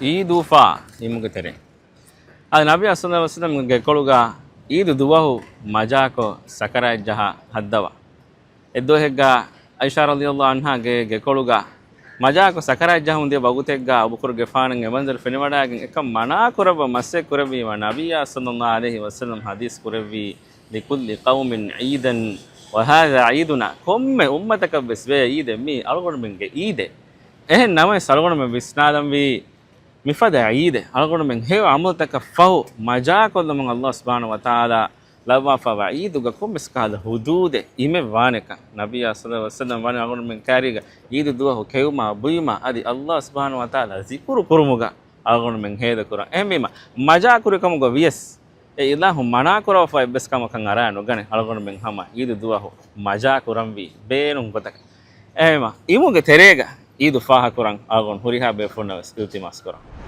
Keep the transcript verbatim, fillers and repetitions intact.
އީދު އުފާ އިމުގެ ތެރެއިން އަދި ނަބިއްޔާ ޞައްލައްލާހު ޢަލައިހި ވަސައްލަމްގެ ގެކޮޅުގަ އީދު ދުވަހު މަޖާކޮށް ސަކަރާތް ޖަހާ ހައްދަވާ. އެއްދުވަހެއްގަ ޢާއިޝާ ރަޟިޔައްލާހު ޢަންހާގެ ގެކޮޅުގަ މަޖާކޮށް ސަކަރާތް ޖަހަމުން ދިޔަ ވަގުތެއްގަ އަބޫބަކުރުގެފާނަށް އެމަންޒަރު ފެނިވަޑައިގެން އެކަން މަނާކުރައްވާ މަސައްކަތް ކުރެއްވީމަ ނަބިއްޔާ ޞައްލައްލާހު ޢަލައިހި ވަސައްލަމް ޙަދީޘް ކުރެއްވީ، لكل قوم عيدا وهذا عيدنا. ކޮންމެ އުއްމަތަކަށްވެސް ވޭ ޢީދެއް، މީ އަޅުގަނޑުމެންގެ ޢީދެއް. އެހެން ނަމަވެސް އަޅުގަނޑުމެން ވިސްނާލަންވީ، މިފަދަ ޢީދެއް އަޅުގަނޑުމެން ހެޔޮ ޢަމަލުތަކަށް ފަހު މަޖާކޮށްލުމުން ﷲ ސުބްޙާނަހޫ ވަތަޢާލާ ލައްވާފައިވާ ޢީދުގަ ކޮންމެސް ކަހަލަ ޙުދޫދެއް އިމެއްވާނެކަން ނަބިއްޔާ ޞައްލައްލާހު ޢަލައިހި ވަސައްލަމް ވަނީ އަޅުގަނޑުމެން ކައިރީގަ ޢީދު ދުވަހު ކެއުމާ ބުއިމާ އަދި ﷲ ސުބްޙާނަހޫ ވަތަޢާލާ ޒިކުރު ކުރުމުގަ އަޅުގަނޑުމެން ހޭދަކުރަން. އެހެންވީމަ މަޖާކުރިކަމުގަ ވިޔަސް އެ އިލާހު މަނާކުރައްވާފަ އެއްވެސް ކަމަކަށް އަރާ ނުގަނެ. އަޅުގަނޑުމެން ހަމަ ޢީދު ދުވަހު މަޖާކުރަންވީ ބޭނުން ގޮތަކަށް. އެހެންވީމަ އިމުގެ ތެރޭގަ ޢީދު ފާހަގަކުރަން އަޅުގަނޑު ހުރިހާ ބޭފުޅުންނަށް ވެސް އިލްތިމާސް ކުރަން.